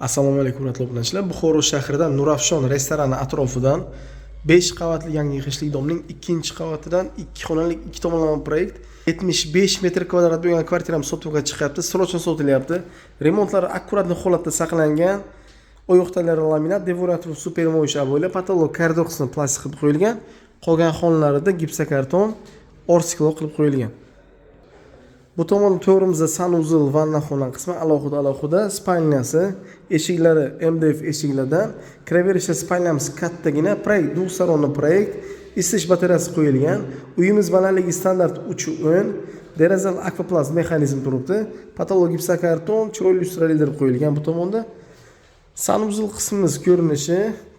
Assalomu alaykum, hurmatli obunachilar. Buxoro shahridan Nurafshon restorani atrofidan 5 qavatli yangi g'ishtlik domning 2-qavatidan 2 xonali 2 tomonlama proyekt 75 metr kvadrat bo'lgan kvartiramiz sotuvga chiqyapti. Срочно sotilyapti. Remontlari аккуратный holatda saqlangan. Oyoqtalari laminat, devor atrofi super mo'yish обойлар, потолок, koridor qismi plastik qilib qo'yilgan. Qolgan xonalarida gipsokarton, оргстекло qilib qo'yilgan. Bu tomonda to'g'rimizda санузел, vannaxona qismi alohida alohida, спальня si, eshiklari MDF eshiklardan. Kiraverishda спальня miz kattagina, proyekt двухсторонний proyekt, isitish batareyasi qo'yilgan. Uyimiz balandligi standart 3.10, derazalar akvaplast mexanizm turibdi. Потолок gipsokarton, chiroyli lyustra ildirib qo'yilgan bu tomonda. Санузел qismimiz ko'rinishi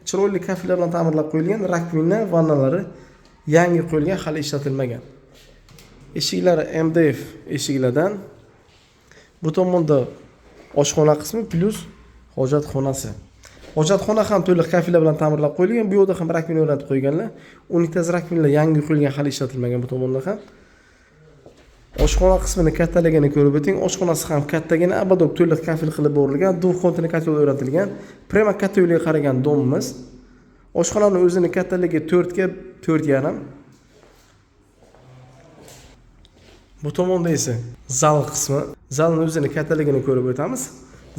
chiroyli kafelar bilan ta'mirlab qo'yilgan, раковина, vannalari yangi qo'yilgan, hali ishlatilmagan. Eshiklari MDF eshiklardan. Bu tomonda oshxona qismi плюс hojatxonasi. Hojatxona ham to'liq kafelar bilan ta'mirlab qo'yilgan. Bu yoqda ham раковина o'rnatib qo'yganlar. Unitaz раковина lar yangi qo'yilgan, hali ishlatilmagan bu tomonda ham. Oshxona qismini kattaligini ko'rib o'ting. Oshxonasi ham kattagina, ободок to'liq kafel qilib borilgan, двухконтурный котел o'rnatilgan. Прямо katta yo'lga qaragan domimiz. Oshxonani o'zini kattaligi 4 ga 4.5. Bu tomonda esa zal qismi. Zalni o'zini kattaligini ko'rib o'tamiz.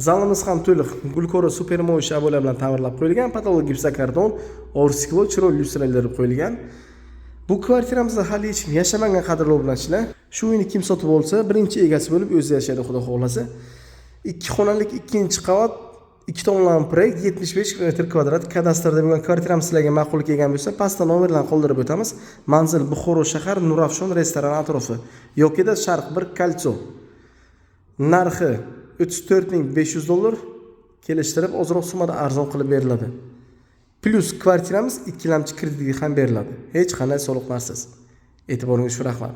Zalimiz ham to'liq gulkora super mo'yish обойлар bilan ta'mirlab qo'yilgan, потолок gipsokarton, оргстекло, chiroyli lyustralar ildirib qo'yilgan. Bu kvartiramizda hali hech kim yashamagan, qadrli obunachilar. Shu uyni kim sotib olsa, birinchi egasi bo'lib o'zi yashaydi, xudo xohlasa. 2 xonalik 2-qavat, 2 tomonlama proyekt, 75 metr kvadrat kadastrda bo'lgan kvartiramiz sizlarga ma'qul kelgan bo'lsa, pastda nomerlarni qoldirib o'tamiz. Manzil Buxoro shahar, Nurafshon restorani atrofi yokida Sharq 1 Кольцо. Narxi 34 500 dollar, kelishtirib ozroq summada arzon qilib beriladi. Плюс kvartiramiz ikkilamchi kreditga ham beriladi. Hech qanday soliqlarsiz. E'tiboringiz uchun rahmat.